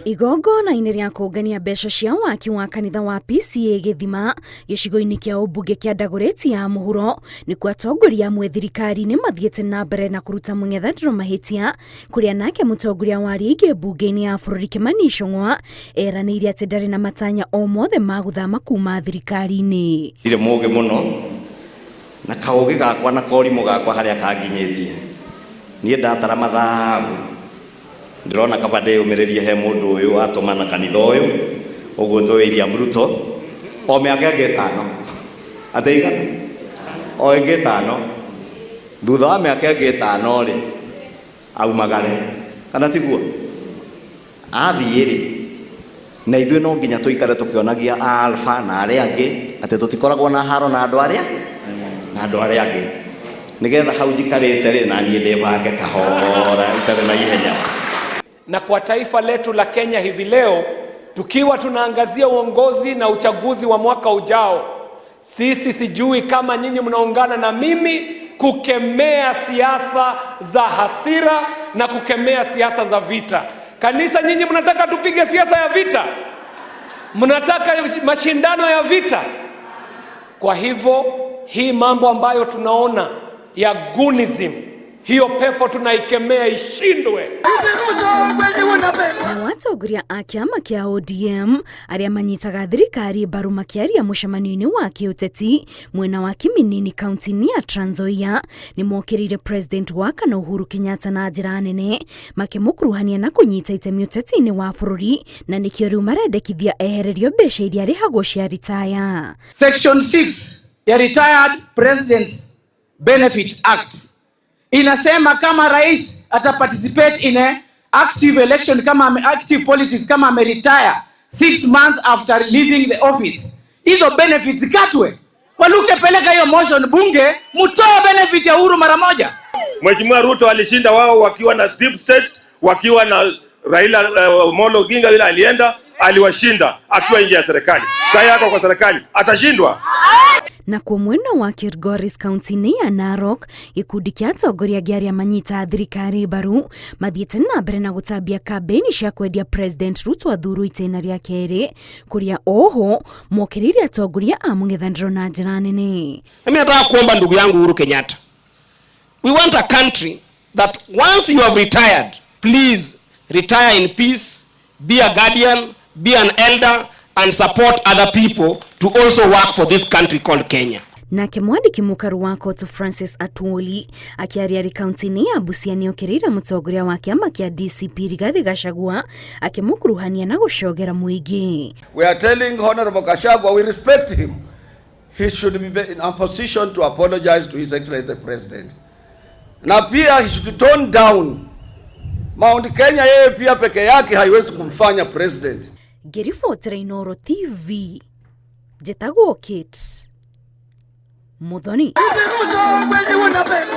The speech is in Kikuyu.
Igongona-inĩ rĩa kũngania mbeca cia waki wa kanitha wa PCEA Gĩthima gĩcigo-inĩ kĩa ũmbunge kĩa Dagoretti ya mũhuro nĩkuo atongoria amwe thirikari-inĩ mathiĩte na mbere na kũruta mũng'ethanĩro mahĩtia kũrĩa nake mũtongoria wa arĩa aingĩ mbunge-inĩ ya bũrũri Kimani Ichung'wa eranĩire atĩ ndarĩ na matanya o mothe ma gũthama kuma thirikari-inĩ. Ndirĩ mũũgĩ mũno, na kaũgĩ gakwa na korimũ gakwa harĩa kanginyĩtie, niĩ ndatara mathabu ndĩrona kaba ndĩyũmĩrĩrie he mũndũ ũyũ atũmana kanitha ũyũ ũguo twĩ William Ruto o mĩaka ĩngĩ ĩtano atĩ igana o ĩngĩ ĩtano thutha wa mĩaka ĩngĩ ĩtano rĩ aumagare kana tiguo athiĩ rĩ na ithuĩ no nginya tũikare tũkĩonagia alpha na arĩa angĩ atĩ tũtikoragwo na haro na andũ arĩa na andũ arĩa angĩ nĩgetha hau njikarĩte rĩ na niĩ ndĩbange kahora itarĩ na ihenya. Na kwa taifa letu la Kenya hivi leo tukiwa tunaangazia uongozi na uchaguzi wa mwaka ujao, sisi sijui kama nyinyi mnaungana na mimi kukemea siasa za hasira na kukemea siasa za vita. Kanisa, nyinyi mnataka tupige siasa ya vita? Mnataka mashindano ya vita? Kwa hivyo hii mambo ambayo tunaona ya gunism, hiyo pepo tunaikemea ishindwe. Nao atongoria a kĩama kĩa ODM arĩa manyitaga thirikari mbaru makĩaria mũcemanio-inĩ wa kĩũteti mwena wa Kiminini kaunti-inĩ ya Trans Nzoia nĩ mokĩrĩire President wa kana Uhuru Kenyatta na njĩra nene makĩmũkuruhania na kũnyita itemi ũteti-inĩ wa bũrũri na nĩkĩo rĩu marendekithia ehererio mbeca iria arĩhagwo cia ritaya. Section 6 ya Retired Presidents Benefit Act inasema kama rais ata participate in a active election, kama ame, active politics, kama ame retire 6 months after leaving the office, hizo benefits katwe. Waluke, peleka hiyo motion bunge, mtoe benefit ya Uhuru mara moja. Mheshimiwa Ruto alishinda wao wakiwa na deep state, wakiwa na Raila Amolo Odinga yule alienda aliwashinda akiwa nje ya serikali. Sasa yako kwa serikali atashindwa? Nakuo mwena wa Kilgoris kaunti-inĩ ya Narok gĩkundi kĩa atongoria angĩ arĩa manyitaga thirikari mbaru mathiĩte na mbere na gũtambia kambĩini cia kwendia President Ruto athurwo itĩna rĩa kerĩ kũrĩa oho mokĩrĩire atongoria a mũng'ethanĩro na njĩra nene. Mimi nataka kuomba ndugu yangu Uhuru Kenyatta. We want a country that once you have retired, please retire in peace, be a guardian, be an elder and support other people to also work for this country called Kenya. Nake mwandĩki mũkaru wa COTU Francis Atwoli akĩaria arĩ kaunti-inĩ ya Busia nĩokĩrĩire mũtongoria wa kĩama kĩa DCP Rigathi Gachagua akĩmũkuruhania na gũcogera mũingĩ. We are telling Honorable Gachagua we respect him. He should be in a position to apologize to His Excellency the President. Na pia he should tone down. Mount Kenya yeye pia peke yake haiwezi kumfanya president. Ngĩribotera Inooro TV njĩtagwo Kate Muthoni.